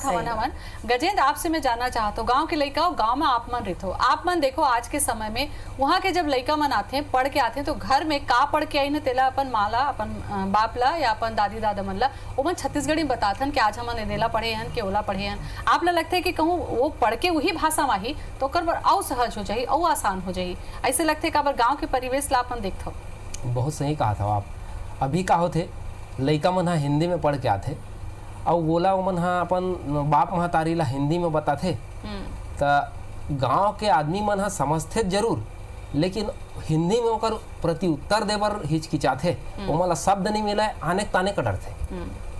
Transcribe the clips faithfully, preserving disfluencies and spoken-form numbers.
हवन हवन। गजेंद्र, आपसे मैं जानना चाहत हूँ, गांव के लइका हो, गांव में आप मन रहिथो, आप मन देखो आज के समय में वहाँ के जब लइका मन आथे, पढ़ के आथे, तो घर में का पढ़ के आइन, तेला अपन माँ ला, अपन अ, बाप ला या अपन दादी दादा मन ला ओमन छत्तीसगढ़ी में बताथन कि आज हमन एदेला पढ़े हन कि ओला पढ़े हन। आप ला लगथे कि कहूँ वो पढ़ के उही भाषा में आही तो ओकर बर अउ सहज हो जाही, अउ आसान हो जाही? ऐसे लगथे काबर गांव के परिवेश ला अपन देखथव। बहुत सही कहा था आप। अभी का होथे, लइका मन ह हिंदी में पढ़ के आथे, अउ वोला ओमन ह अपन बाप महतारी ला हिंदी में बताथे, त गांव के आदमी मन ह समझथे जरूर, लेकिन हिंदी में ओकर प्रत्युत्तर दे बर हिचकिचाथे। ओमन ला शब्द नहीं मिलय, आने ताने का डरथे।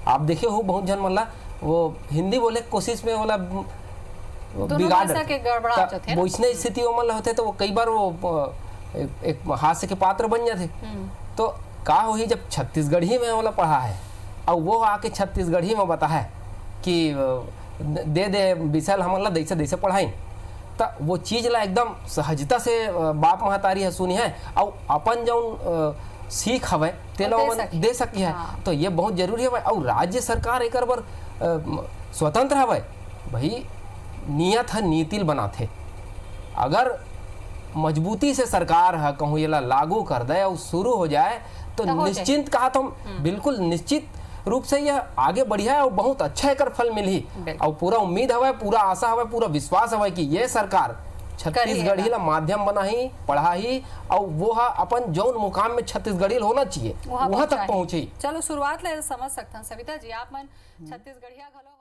आप देखे हो, बहुत झन मन ला वो हिंदी बोले के कोशिश में ओला दोनों बिगाड़ भाषा डरथे। के गड़बड़ा त जाथे ना। वैसने स्थिति ओमन ला होथे, तो वो कई बार वो अ, एक, एक हास्य के पात्र बन जाथे। तो का होही, जब छत्तीसगढ़ी में ओला पढ़ा है, अउ वो आके छत्तीसगढ़ी में बता है कि अ, दे दे विषय ला हमन ला, जैसे जैसे पढ़ाई, त वो चीज ला एकदम सहजता से अ, बाप महतारी ह सुनी है, अउ अपन जौन अ, सीख हवय तेला दे ओमन सके। दे सके है। हाँ। तो ये बहुत जरूरी हवय। अउ राज्य सरकार एकर बर अ, स्वतंत्र हवय भाई, नियत ह नीति ल बनाथे। अगर मजबूती से सरकार ह कहूँ येला लागू कर दे अउ शुरू हो जाए, तो तो हो जाए। निश्चिंत कहा तो हम बिल्कुल निश्चित रूप से यह आगे बढ़िया है और बहुत अच्छा एकर फल मिलही। बिल्कुल। और पूरा उम्मीद हवय, पूरा आशा हवय, पूरा विश्वास हवय कि ये सरकार छत्तीसगढ़ी एला। ला माध्यम बनाही, पढ़ाही, और वो हा अपन जौन मुकाम में छत्तीसगढ़ी ल होना चाहिए, वहाँ वहाँ तक पहुँचाही। पहुँची। चलो, शुरुआत ले समझ सकथन। सविता जी, आप मन छत्तीसगढ़िया घलो